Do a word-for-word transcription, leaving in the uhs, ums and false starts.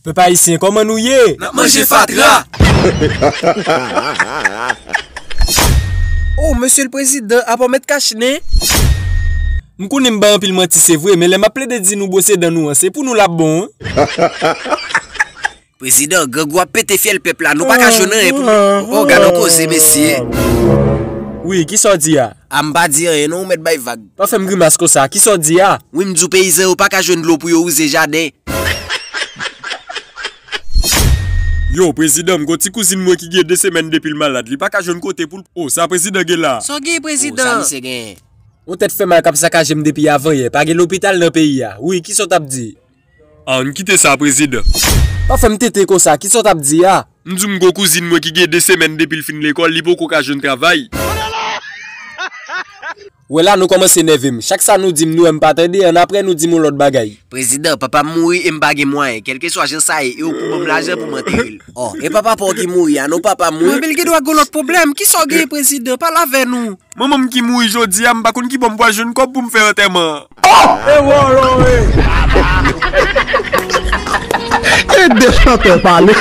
Pèp ayisyen, kòman nou ye? N ap manje fatra! Oh, mesye le prezidan, apa w met kachnen? M konnen m bay anpil manti, se vre, men lè m ap plede di nou bwose dan nou an, se pou nou l ap bon, wi. Prezidan, grangou ap pete fyèl pèp la, nou pa ka jwenn anyen pou nou. Oh, gad yon koze, mesye. Wi, kisa w di a? A, m pa di anyen, non, ou mèt bay vag. Pa fè m grimas konsa, kisa w di a? Wi, m di w peyizan yo pa ka jwenn dlo pou yo wouze jaden. Yo, prezidan, m gon ti kouzin mwen ki gen de semèn depi l malad, li pa ka jwenn kote pou l. Oh, sa prezidan gen la? Sa w gen, prezidan? Oh, sa misye genyen? Yon tèt fè mal k ap sakaje m depi avanyè, pa gen lopital nan peyi a. Wi, kisa w t ap di? Ah, ann kite sa, prezidan. Pa fè m tenten konsa, kisa w t ap di a? M di w m gon kouzin mwen ki gen de semèn depi l fin lekòl, li poko ka jwenn travay. Wè la nou kòmanse nève m. Chak sa nou di m, nou wè m pa tande, annapre nou di m yon lòt bagay. Prezidan, papa m mouri e m pa gen mwayen. Kèlkeswa jan sa ye, e w pou ban m lajan pou m antere l. Oh, e papa pa w ki mouri a, non, papa m wi. Mwen, Bill gen dwa gen lòt pwoblèm. Kisa w genyen, prezidan? Pale avè nou. Manman m ki mouri jodi a, m pa konn ki bò m pral jwenn kòb pou m fè antèman an. E wòlò, e! E de chantè pale.